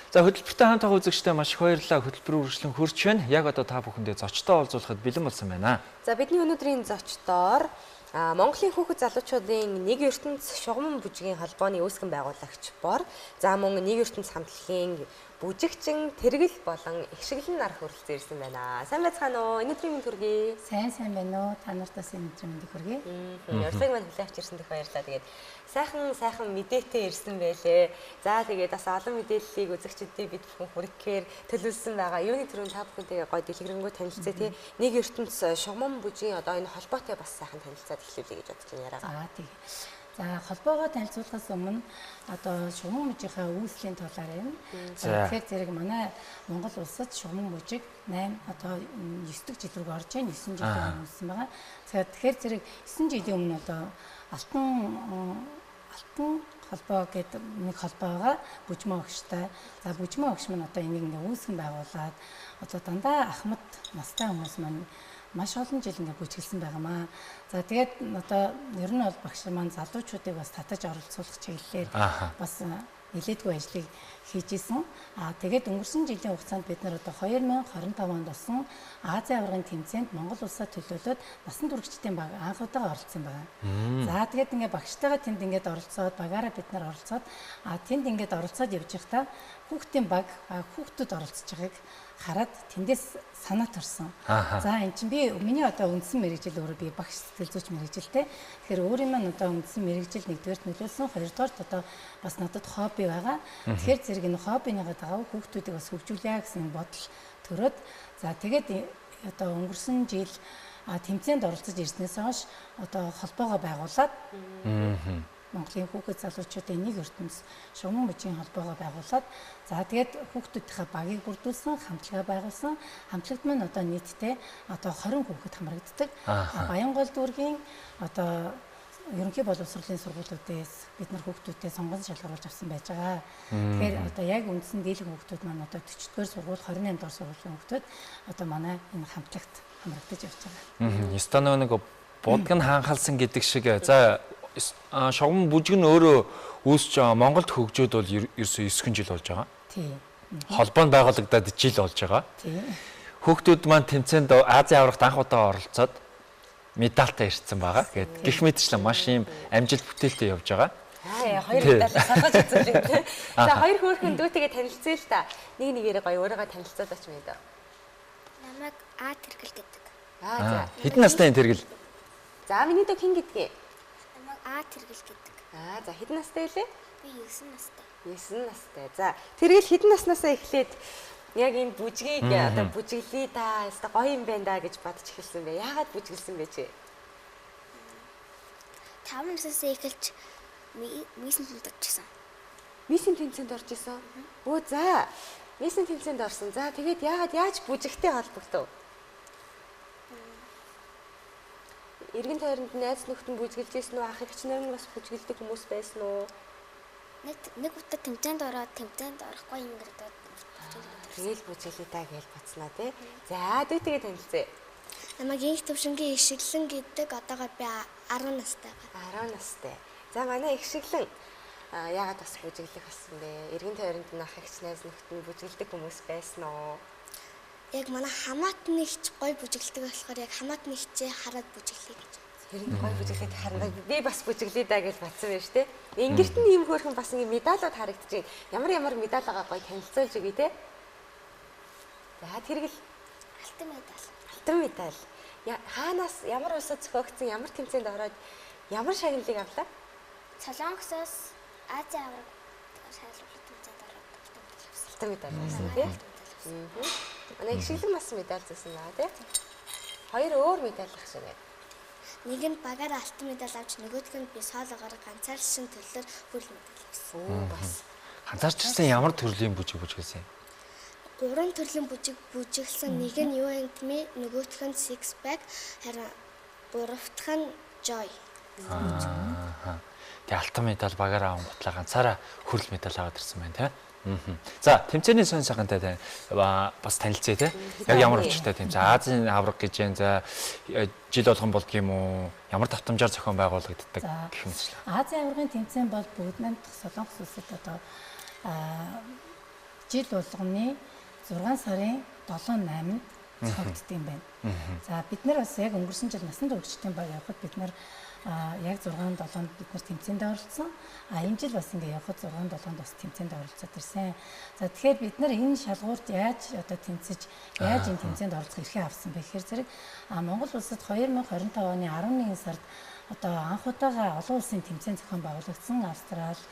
За хөтөлбөртэй хамт байгаа үзэгчдээ маш их баярлалаа. Хөтөлбөр үргэлжлэн хөрч байна. Яг одоо та бүхэндээ зочтой уулзуулахад бэлэн болсон байна. За бидний өнөөдрийн зочдоор Монголын хүүхэд залуучуудын нэг ертөнц шугаман бүжгийн холбооны үүсгэн байгуулагч бор. За мөн нэг ертөнц хамтлагийн бүжигчин Тэргэл болон Ихшиглэн нар хүрэлцэн ирсэн байна. Сайн байцгаана уу? Өнөөдрийн мэнд хүргэе. Сайн байна уу? Та нарт бас өнөөдрийн мэндийг хүргэе. Урилгыг мань хүлээн авч ирсэн дэх баярлалаа. Тэгээд сайхан мэдээтэй ирсэн байлээ. За тэгээд бас олон мэдээллийг үзэгчдэд бид бүхэн хүргэхээр төлөвлөсөн байгаа. Юуны түрүүнд та бүхэнтэйгээ гоё дэлгэрэнгүй танилцъя тий. Нэг ертөнц шугаман бүжгийн одоо энэ холбоотой бас сайхан танилцаад эхлүүлье гэж бодож байна яриагаа. За тий. За холбоогоо танилцуулахаас өмнө одоо шугаман бүжийнхаа үүслийн талаар юм. За тэгэхээр зэрэг манай Монгол улсад шугаман бүжиг 8 одоо 9 дахь жил рүү орж байна. 9 жилийн өмнө үүссэн байгаа. Тэгэхээр зэрэг 9 жилийн өмнө одоо алтан холбоо гэдэг нэг холбоо байгаа. Бүжмөө огштой. За бүжмөө огш маань одоо энийг ингээ үүсгэн байгуулад одоо дандаа ахмад настай хүмүүс маань маш олон жил ингээ бүжиглсэн байгаамаа. За тэгээд одоо ер нь бол багш маань залуучуудыг бас татаж оролцуулах чиглэлээр бас нэлээдгүй ажлыг хийж исэн. Тэгээд өнгөрсөн жилийн хугацаанд бид нар одоо 2025 онд болсон Азийн аваргын тэмцээнд Монгол улсаа төлөөлөөд насан туршидтын баг анх удаага оролцсон байгаа. За тэгээд ингээ багштайгаа тэнд ингээд оролцоод багаараа бид нар оролцоод тэнд ингээд оролцоод явж байхдаа хүүхдийн баг хүүхдүүд оролцож байгааг хараад тэндээс санаа төрсөн. За эн чинь би миний одоо үндсэн мэргэжил өөрөө би багш сэтгэл зүйч мэргэжилтэй. Тэгэхээр өөрийн маань одоо үндсэн мэргэжил нэгдүгээрт нөлөөлсөн, хоёрдугаарт одоо бас надад хобби байгаа. Тэгэхээр зэрэг энэ хоббиныгаа дагав хүүхдүүдийг бас хөгжүүлье гэсэн бодол төрөөд за тэгээд одоо өнгөрсөн жил тэмцээнд оролцож ирснээс хойш одоо холбоогоо байгуулад Монголын хүүхэд залуучуудын нэг ертөнц шугаман бүжгийн холбоогоо байгуулад за тэгээд хүүхдүүдийнхээ багийг бүрдүүлсэн, хамтлагаа байгуулсан. Хамтлагт маань одоо нийтдээ одоо 20 хүүхэд хамрагддаг. Баянгол дүүргийн одоо ерөнхий боловсролын сургуулиудаас бид нар хүүхдүүдээ сонгон шалгаруулж авсан байж байгаа. Тэгэхээр одоо яг үндсэн дийлэх хүүхдүүд маань одоо 40-р сургууль, 28 дугаар сургуулийн хүүхдүүд одоо манай энэ хамтлагт хамрагдаж явж байгаа. Ястаа нэг будг нь хаанхалсан гэдэг шиг за шугаман бүжиг нь өөрөө үүсч байгаа Монголд хөгжөөд бол ерөөсөө 9 жил болж байгаа. Тий. Холбоо нь байгуулагдаад жил болж байгаа. Тий. Хүүхдүүд маань тэмцээнд Азийн аваргад анх удаа оролцоод медальтай ирсэн байгаа. Гэт гэх мэтчлэн маш юм амжилт бүтээлтэй явж байгаа. Аа хоёр медаль салгаж үзүүлээ тий. За хоёр хөөрхөн дүүтэйгээ танилцъя л та. Нэг нэгээрээ гоё өөрийгөө танилцуулаач мэн дөө. Намайг А Тэргэл гэдэг. Аа за. Хэдэн настай энэ Тэргэл? За миний дүү хэн гэдгийг? А Тэргэл гэдэг. Аа за хэдэн настай вэ? Би 9 настай. 9 настай. За Тэргэл хэдэн наснаасаа эхлээд яг энэ бүжгийг одоо бүжиглэе да, өстой гоё юм байна да гэж бодож эхэлсэн бэ. Яагаад бүжиглсэн бэ чи? 5 наснаасаа эхэлж мисийн тэмцээнд орчихсон. Мисийн тэмцээнд орж исэн? Өө за. Мисийн тэмцээнд орсон. За тэгээд яагаад яаж бүжигтэй холбогдов? Эргэн тойронд найз нөхдөд нь бүжиглж ирсэн үү? Ах эгч нар нь бас бүжиглдэг хүмүүс байсан уу? Нэг удаа тэмцээнд ороод тэмцээнд орохгүй юм гэдэг. Тэгэл бүжиглээ та гэж бодсноо тий. За дүүтэйгээ танилцъя. Намайг Инх Төвшингийн Ихшиглэн гэдэг. Одоогоор би 10 настай байгаа. 10 настай. За манай Ихшиглэн яагаад бас бүжиглэх болсон бэ? Эргэн тойронд нь ах эгч найз нөхдөд нь бүжиглдэг хүмүүс байсан уу? Яг манай хамаатны эгч гоё бүжиглдэг болохоор яг хамаатны эгчээ хараад бүжиглэе гэж. Тэр нь гоё бүжиглээд харна. Би бас бүжиглэе даа гэж бодсон байж тээ. Ингэрт нь ийм хөөрхөн бас ингэ медалууд харагдаж байна. Ямар ямар медаль байгаа гоё танилцуулж өгье те. За Тэргэл алтан медаль. Алтан медаль. Хаанаас ямар улсад зохиогдсон, ямар тэмцээнд ороод ямар шагналыг авлаа? Солонгосоос Азийн аварга шалралт тэмцээнд ороод алтан медаль авсан. Алтан медаль авсан тий. Манай Ихшиглэн бас медаль зүүсэн байгаа тий. Хоёр өөр медаль ах шиг байна. Нэг нь багаар алтан медаль авч нөгөөх нь би соологоор ганцаарчин төрлөөр хүрэл медаль авсан. Оо бас ганцаарчсан ямар төрлийн бүжиг бүжиглсэн юм? 3 төрлийн бүжиг бүжиглсэн. Нэг нь You and Me, нөгөөх нь Six Pack, харин гурав дахь нь Joy. Тэгээ алтан медаль багаараа авангуутлаа ганцаараа хүрэл медаль аваад ирсэн байна тий. За тэмцээний сонь сайхантай бас танилцъя тий. Яг ямар учиртай тэмцээн? Азийн аварга гэж юм. За жил болгон болдго юм уу? Ямар давтамжаар зохион байгуулагддаг гэх мэтчлээ. Азийн аваргын тэмцээн бол бүгд 8 дахь Солонгос улсад одоо Жил болгоны 6 сарын 7-8-нд зохиогддог юм байна. За бид нар бас яг өнгөрсөн жил насан туршидтын баг явхад бид нар яг 6-7-нд бид нар тэмцээнд оролцсон. А энэ жил бас ингээ явхад 6-7-нд бас тэмцээнд оролцоод ирсэн. За тэгэхээр бид нар энэ шалгуурт яаж одоо тэмцэж, яаж энэ тэмцээнд оролцох эрхээ авсан бэ гэхээр зэрэг Монгол улсад 2025 оны 11 сард одоо анх удаага олон улсын тэмцээн зохион байгуулагдсан. Австрали,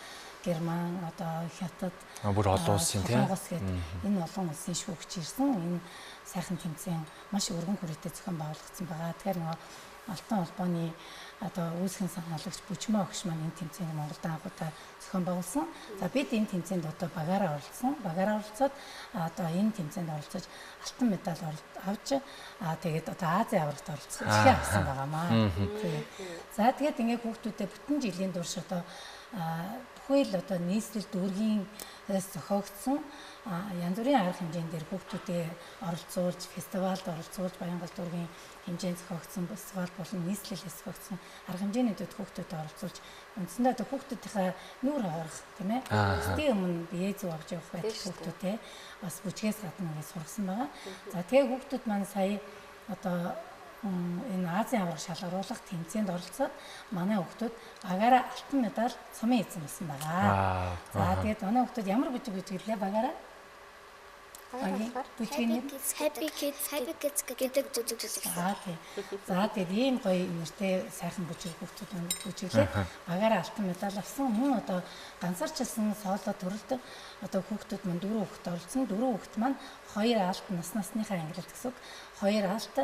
Герман, одоо Хятад, бүр олон улсын тийм Солонгос гээд энэ олон улсын шүүгч ирсэн. Энэ сайхан тэмцээн маш өргөн хүрээтэй зохион байгуулагдсан байгаа. Тэгэхээр нөгөө Алтан холбооны одоо үүсгэн санхүүлагч Бүжмөө огш маань энэ тэмцээнийг Монголд анх удаа зохион байгуулсан. За бид энэ тэмцээнд одоо багаараа оролцсон. Багаараа оролцоод одоо энэ тэмцээнд оролцож алтан медаль авч тэгээд одоо Азийн аваргад оролцох эрхээ авсан байгаамаа. За тэгээд ингээ хүүхдүүдэд бүтэн жилийн турш одоо бүхэл одоо нийслэл дүүргийн зохиогдсон янз бүрийн арга хэмжээнд дээр хүүхдүүдэд оролцуулж, фестивалд оролцуулж, Баянгал дүүргийн хэмжээнд зохиогдсон фестивал болон нийслэлээс зохиогдсон арга хэмжээнүүдэд хүүхдүүдэд оролцуулж, үндсэндээ одоо хүүхдүүдийнхээ нүүр хаврах тийм бусдын өмнө бие зүв авч явах байдал хүүхдүүдэд бас бүжгээс гадна ингээд сургасан байгаа. За тэгээ хүүхдүүд маань сая одоо энэ Азийн аварга шалгаруулах тэмцээнд оролцоод манай хүүхдүүд багаараа алтан медаль цомын эзэн болсон байгаа. За тэгээд манай хүүхдүүд ямар бүжиг бүжиглээ багаараа? Бүжгийн Happy Kids, Happy Kids гэдэг бүжиг бүжиглээ. За тэгээд ийм гоё нэртэй сайхан бүжиг хүүхдүүд бүжиглээ. Багаараа алтан медаль авсан. Мөн одоо ганцаарчилсан соло төрөлд одоо хүүхдүүд маань 4 хүүхэд оролцсон. 4 хүүхэд маань 2 алт насныхаа ангилалт гэсэн үг. 2 алт.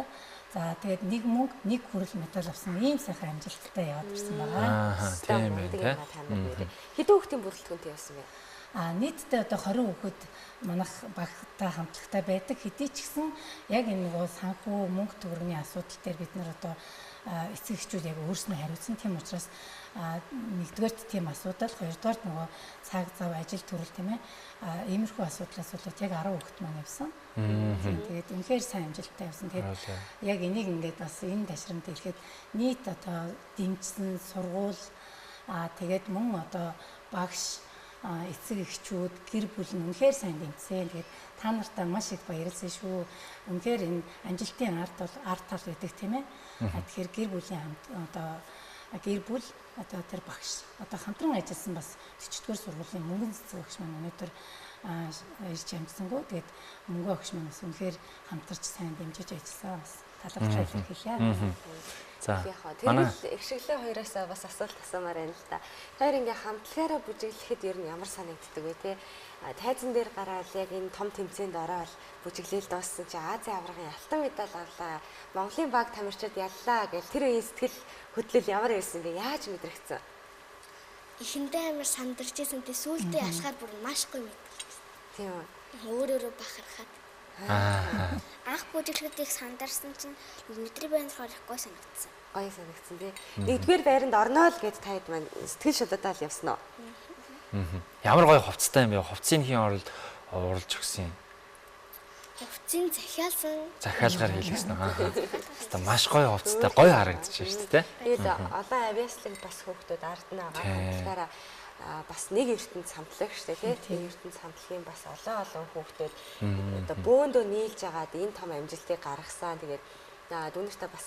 За тэгээд нэг мөнгө, нэг хүрэл медаль авсан ийм сайхан амжилттай яваад ирсэн байгаа. Тийм ээ. Хэдэн хүүхдийн бүрэлдэхүүнтэй явсан бэ? Нийтдээ одоо 20 хүүхэд манайх багтай хамтлагтай байдаг. Хэдий ч гэсэн яг энэ нөгөө санхүү мөнгө төгрөгийн асуудал дээр бид нар одоо эцэг эхчүүд яг өөрснөө хариуцсан. Тийм учраас нэгдүгээрт тийм асуудал, хоёрдугаарт нөгөө цаг зав ажил төрөл тийм иймэрхүү асуудлаас болоод яг 10 хүүхэд маань явсан. Тэгээд үнэхээр сайн амжилттай явсан. Тэгээд яг энийг ингээд бас энэ ташрамд хэлэхэд нийт одоо дэмжсэн сургууль тэгээд мөн одоо багш эцэг эхчүүд гэр бүл нь үнэхээр сайн дэмжсэн. Тэгээд та нартаа маш их баярлсан шүү. Үнэхээр энэ амжилтын ард бол ард тал байдаг тийм ээ. Тэгэхээр гэр бүлийн хамт одоо гэр бүл одоо тэр багш одоо хамтран ажилласан бас 40-р сургуулийн мөнгөн цэцэг багш маань өнөөдөр ирж амжсангүй. Тэгээд мөнгө багш маань бас үнэхээр хамтарч сайн дэмжиж ажилласан. Бас талархлаа илэрхийлье. За тэгвэл их шиглээ хоёроос бас асуулт асуумаар байна л да. Тэр ингээ хамтлагаараа бүжиглэхэд ер нь ямар санагддаг вэ те? Тайзан дээр гараад яг энэ том тэмцээнд ороод бүжиглээл дууссан чи Азийн аваргын алтан медаль авлаа. Монголын баг тамирчид яллаа гэл тэр үеийн сэтгэл хөдлөл ямар байсан бэ? Яаж мэдрэгцэн? Эхэндээ амар сандарч байсан. Тэ сүүлдээ ялахаар бүр маш гоё мэдрэгдсэн. Тийм үү. Өөр өөрө бахархаад. Анх бүжиглэхэд их сандарсан чинь мэдрэг байнхаар их гоё санагдсан. Гоё санагдсан тий. Нэгдүгээр байранд орноо л гэж таад маань сэтгэл шудадаал явсан уу? Ямар гоё хувцастай юм бэ? Хувцсыг хэн оруулж өгсөн юм? Хувцсыг захиалсан. Захиалгаар хийлгэсэн. Хаста маш гоё хувцастай, гоё харагдчихэв шүү дээ. Тэгээд олон авиаслаг бас хүүхдүүд ард нь байгаа. Хамтлагаараа бас нэг ертөнц хамтлаг шүү дээ тий. Нэг ертөнц хамтлагийн бас олон олон хүүхдүүд одоо бөөндөө нийлж агаад энэ том амжилтыг гаргасан. Тэгээд дүүнертэй бас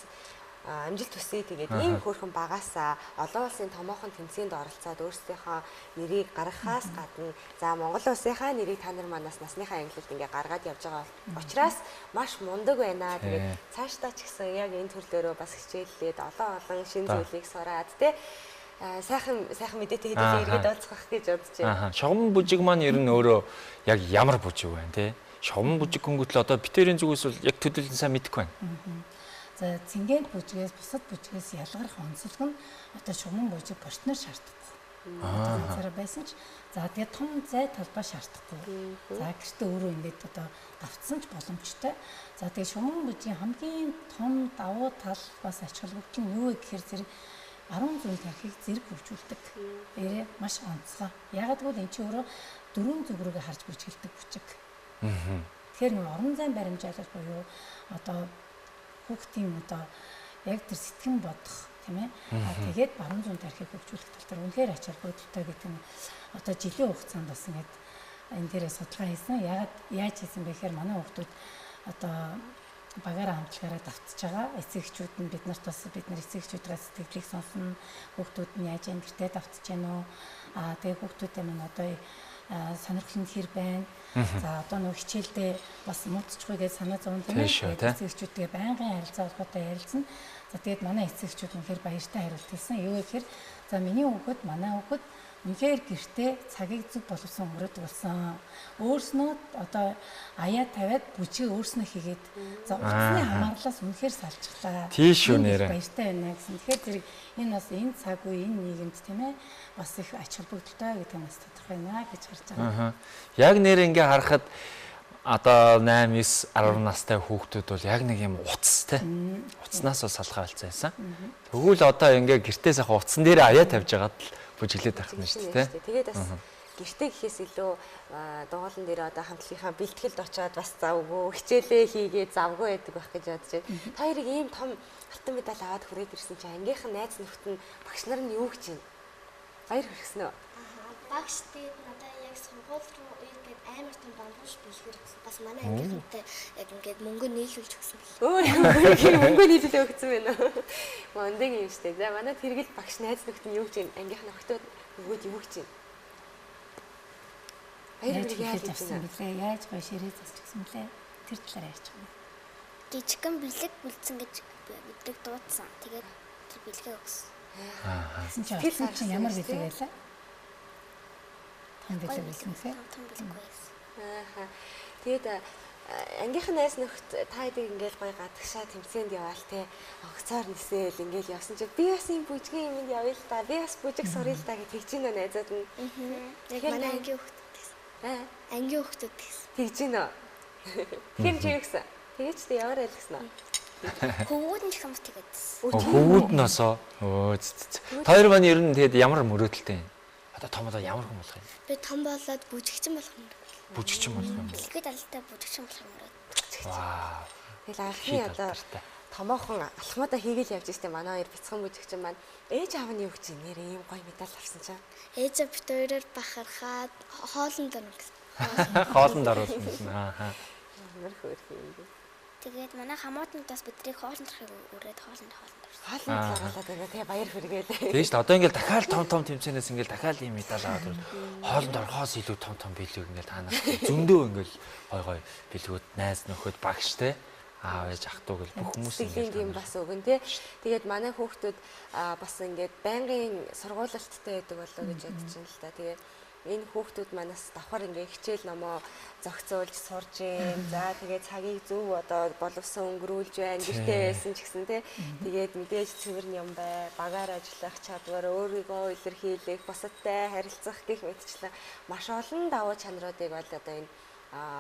амжилт хүсье. Тэгээд ийм хөөрхөн багаасаа олон улсын томоохон тэмцээнд оролцоод өөрсдийнхөө нэрийг гаргахаас гадна за Монгол улсынхаа нэрийг та нар манаас насныхаа ангилалд ингээ гаргаад явж байгаа учраас маш мундаг байна. Тэгээд цаашдаа ч гэсэн яг энэ төрлөөрөө бас хичээллээд олон олон шин зүйлийг сураад тий сайхан сайхан мэдээтэй хэдүүлээ эргээд уулзах гэж бодож байна. Шугам бүжиг маань ер нь өөрөө яг ямар бүжиг байна те? Шугам бүжиг хөнгөтлөө одоо битэрийн зүгээс бол яг төдийлөн сайн мэдэхгүй байна. За цэнгэнд бүжгээс бусад бүжгээс ялгарх онцлог нь одоо шугамн бүжиг партнер шаардахгүй. Ганцаараа байсан ч за тэгээд том зай талбай шаардахгүй. За гэртээ өөрөө ингээд одоо давтсан ч боломжтой. За тэгээд шугамн бүжгийн хамгийн том давуу тал бас ач холбогдол нь юу вэ гэхээр зэрэг баруун зүүн тархийг зэрэг хөгжүүлдэг. Дээрээ маш онцгой. Яагаад гэвэл эн чинь өөрөө дөрвөн зүг рүүгээ харж бүжгэлдэг бүжиг. Тэгэхээр нэг орон зайн баримжаалал буюу одоо хүүхдийн одоо яг тэр сэтгэн бодох тийм ээ. Тэгээд баруун зүүн тархийг хөгжүүлэх тал дээр үнэхээр ач холбогдолтой гэдэг нь одоо жилийн хугацаанд бас ингээд энэ дээрээ судалгаа хийсэн. Яагаад яаж хийсэн бэ гэхээр манай хүүхдүүд одоо багаараа хамтлагаараа давтж байгаа. Эцэг эхчүүд нь бид нарт бас бид нар эцэг эхчүүдээс сэтгэлийг сонсно. Хүүхдүүд нь яаж юм гэртээ давтж гэнэ үү? Аа тэгээ хүүхдүүдээ маань одоо сонирхол нь хэр байна? За одоо нөгөө хичээлдээ бас муудчихгүй гэж санаа зовно тийм ээ. Эцэг эхчүүдтэйгээ байнгын харилцаа холбоотой ярилцсан. За тэгээд манай эцэг эхчүүд үнэхээр баяртай хариулт хэлсэн. Юу гэхээр за миний хүүхэд манай хүүхэд үнэхээр гэртээ цагийг зөв боловсон өнгөрөөдөг болсон. Өөрснөө одоо аяа тавиад бүжиг өөрснөө хийгээд за утасны хамаарлаас үнэхээр салчихлаа. Тийш үү нэрээ. Баяртай байна гэсэн. Тэгэхээр зэрэг энэ бас энэ цаг үе энэ нийгэмд тийм ээ бас их ач холбогдолтой гэдэг нь бас тодорхой байна гэж харж байгаа. Яг нэр ингээ харахад одоо 8, 9, 10 настай хүүхдүүд бол яг нэг юм утас те. Утаснаас бол салхаа болсон байсан. Тэгвэл одоо ингээ гэртээ сайхан утсан дээр аяа тавьж байгаад л бүжиглээд байх нь шүү дээ. Тэгээд бас гэртээ гэхээс илүү дугуулan дээр одоо хамтлагийнхаа бэлтгэлд очиод бас завгүй хичээлээ хийгээ завгүй байдаг байх гэж бодож байна. Та хоёрыг ийм том алтан медаль аваад хүрээд ирсэн чинь ангийнхан найз нөхөд нь багш нар нь юу гэж юм? Баяр хүргэсэн үү? Багш тэгээд надад яг сургууль руу иргээд амар том бамбууш бэлгэр өгсөн. Бас манай ангийнхантай яг ингээд мөнгө нийлүүлж өгсөн бэл. Өөр мөнгө нийлүүлээ өгсөн байна уу? Мундаг юм штэ. За манай тэргэл багш найз нөхөд нь юу гэж юм? Ангийнхан охтууд өгөөд юу гэж юм? Баяр хүргэе яаж авсан бэлээ? Яаж гоё ширээ засч гисэн бэлээ? Тэр талаар ярьж байгаа юм. Жижигхэн бэлэг бэлдсэн гэж бидрийг дуудсан. Тэгээд тэр бэлгээ өгсөн. Аа. Чинь ямар бэлэг байлаа? Том бэлэг байсан тийм. Том бэлэг байсан. Аа. Тэгээд ангийнхан найз нөхөд та хэдийг ингээл гоё гадагшаа тэмцээнд яваал те онгоцоор нисээл ингээл явсан чи би бас юм бүжгийн юмд явъя л да. Би бас бүжиг суръя л да гэж тэгж гинэ найзууд нь. Яг манай ангийн хүүхдүүд гэсэн. Аа. Ангийн хүүхдүүд гэсэн. Тэгж гинэ. Тэр чи юу гэсэн? Тэгэж чи ямар айл гэсэн аа? Хөвгүүд нь ч юм тэгээдсэн. Хөвгүүд нь осоо. Өө. Та хоёр маань ер нь тэгэд ямар мөрөөдөлтэй юм? Одоо том болоод ямар хүн болох юм? Би том болоод бүжигчин болох юм. Бүжигчин болох юм. Бэлгэд алтай бүжигчин болох юм мөрөөд. Вау. Тэгэл анхны одоо томоохон алхмуудаа хийгээл явж штэ манай хоёр бяцхан бүжигчин маань ээж аав нь юу гэж нэр ийм гоё медаль авсан чинь. Ээж аав бит хоёроор бахархаад хоолнд орно гэсэн. Хоолнд оруулсан гэсэн. Аа. Ямар хөөрхөн юм бэ? Тэгээд манай хамаатнууд бас бидрийг хоолнд орохыг үрээд хоолнд орсон. Хоолнд оруулаад байна. Тэгээ баяр хүргээл. Тийм шүү дээ. Одоо ингээл дахиад том том тэмцээнээс ингээл дахиад ийм медаль аваад ирвэл хоолнд орохоос илүү том том бэлэг ингээл та нар зөндөө ингээл гой гой бэлгүүд найз нөхөд багш те аав ээж ах トゥ гэл бүх хүмүүс ингээл юм бас өгөн те. Тэгээд манай хүүхдүүд бас ингээд байнгын сургуулалттай байдаг болоо гэж бодож байна л та. Тэгээд энэ хүүхдүүд манаас давхар ингээ хичээл номоо зохицуулж сурж гин. За тэгээд цагийг зөв одоо боловсон өнгөрүүлж байна. Гэртээ байсан ч гэсэн те. Тэгээд мэдээж цэвэр юм бай. Багаар ажиллах чадвар, өөрийгөө илэрхийлэх, бусадтай харилцах гэх мэтчлэн маш олон давуу чанаруудыг бол одоо энэ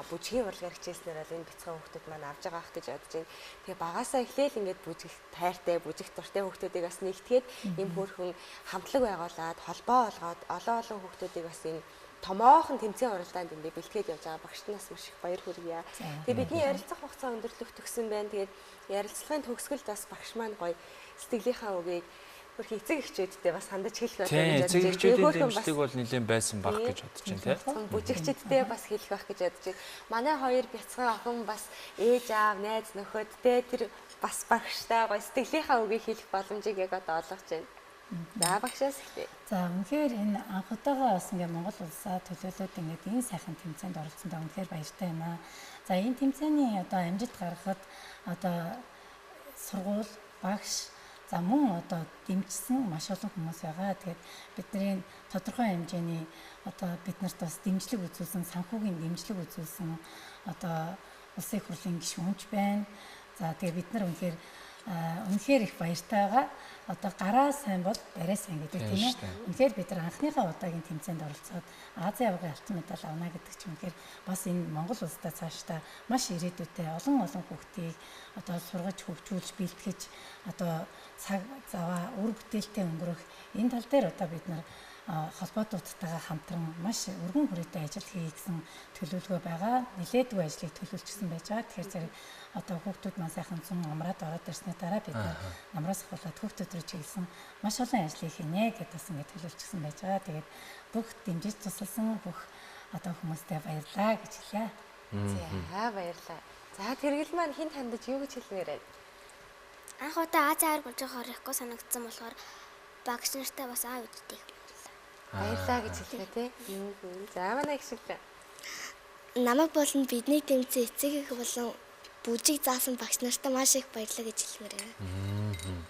бүжгийн урлагаар хичээлснээр бол энэ бяцхан хүүхдүүд маань авч байгаа ах гэж бодож байна. Тэгээ багасаа эхлээл ингээд бүжигт тайртай, бүжигт дуртай хүүхдүүдийг бас нэгтгээд ийм хөөрхөн хамтлаг байгуулад, холбоо олгоод олон олон хүүхдүүдийг бас энэ томоохон тэмцээн уралдаанд ингээд бэлтгээд явж байгаа багш нас маш их баяр хүргье. Тэгээ бидний ярилцах хугацаа өндөрлөх төгсөн байна. Тэгээд ярилцлагын төгсгөлд бас багш маань гоё сэтгэлийнхаа үгийг хөрх эцэг эхчүүдтэй бас хандаж хэлэх байх гэж бодож байна. Эцэг эхчүүдийн дэмжлэг бол нэлээд байсан байх гэж бодож байна тийм. Бүжигчдтэй бас хэлэх байх гэж бодож байна. Манай хоёр бяцхан охин бас ээж аав, найз нөхөд те тэр бас багштай гоё сэтгэлийнхаа үгийг хэлэх боломжийг яг одоо олгож байна. За багшаас эхлэе. За үнэхээр энэ анх удаага бас ингээ Монгол улсаа төлөөлөөд ингээд энэ сайхан тэмцээнд оролцсондоо үнэхээр баяртай байна. За энэ тэмцээний одоо амжилт гаргахад одоо сургууль, багш за мөн одоо дэмжсэн маш олон хүмүүс байгаа. Тэгээд бидний тодорхой хэмжээний одоо биднэрт бас дэмжлэг үзүүлсэн, санхүүгийн дэмжлэг үзүүлсэн одоо улсын их хурлын гишүүнч байна. За тэгээд бид нар үнэхээр их баяртай байгаа. Одоо гараа сайн бол барай сайн гэдэг тийм ээ. Үнэхээр бид нар анхныхаа удаагийн тэмцээнд оролцоод Азийн аваргын алтан медаль авна гэдэг чинь үнэхээр бас энэ Монгол улсдаа цаашдаа маш ирээдүйтэй олон олон хүүхдийг одоо сургаж, хөгжүүлж, бэлтгэж одоо цаг заваа үр бүтээлтэй өнгөрөх энэ тал дээр одоо бид нар холбоотуудтайгаа хамтран маш өргөн хүрээтэй ажил хийе гэсэн төлөвлөгөө байгаа. Нилээдгүй ажлыг төлөвлөчихсөн байж байгаа. Тэгэхээр зэрэг одоо хүүхдүүд маань сайхан зун амраад ороод ирсний дараа бид намраас ахуулаад хүүхдүүд рүү чиглэсэн маш олон ажлыг хийнэ гэдээ бас ингээд төлөвлөчихсөн байж байгаа. Тэгээд бүх дэмжиж тусалсан бүх одоо хүмүүстээ баярлаа гэж хэлье. За баярлаа. За Тэргэл маань хэн хандаж юу гэж хэлмээр байна? Анх удаа Азийн аварга болж байгаа орохгүй санагдсан болохоор багш нартай бас аав ээжтэй их баярлалаа. Баярлаа гэж хэлмээ тий. За манай гişгэлээ. Намайг болон бидний тэмцээн эцэг их болон бүжиг заасан багш нартай маш их баярлалаа гэж хэлмээр байна.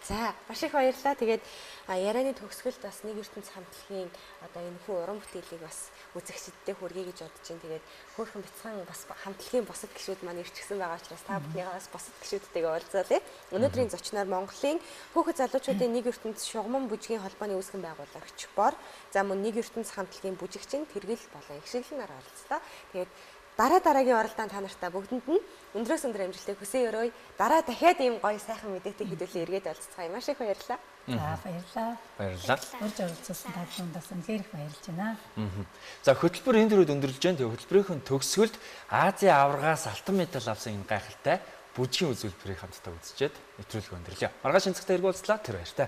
За маш их баярлалаа. Тэгээд ярианы төгсгөлд бас нэг ертөнц хамтлагийн одоо энэ хүү уран бүтээлийг бас үзэгчдэд хүргэе гэж бодож байна. Тэгээд хөөрхөн бяцхан бас хамтлагийн бусад гишүүд маань ирчихсэн байгаа учраас та бүхнийгээ бас бусад гишүүдтэйгээ уулзаалаа. Өнөөдрийн зочноор Монголын хүүхэд залуучуудын нэг ертөнц шугаман бүжгийн холбооны үүсгэн байгуулагч Бор, за мөн нэг ертөнц хамтлагийн бүжигчин Тэргэл болон Ихшиглэн нар оролцлоо. Тэгээд дараа дараагийн оролдоон та нартай бүгдэнд нь өндрөөс өндөр амжилтыг хүсье өрөөе. Дараа дахиад ийм гоё сайхан мэдээтэй хэдүүлээ эргээд уулзцгаая. Маш их баярлалаа. За баярлалаа. Баярлалаа. Урьж оролцуулсан та бүхэнд бас үнэхээр их баярлж байна. За хөтөлбөр энэ дөрөд өндөрлөж байна. Тэгээ хөтөлбөрийн төгсгөлд Азийн аваргаас алтан медаль авсан энэ гайхалтай бүжгийн үзүүлбэрийг хамтдаа үзчихэд нэвтрүүлэг өндөрлөе. Маргааш энэ цагт эргүүлцлээ. Тэр баяртай.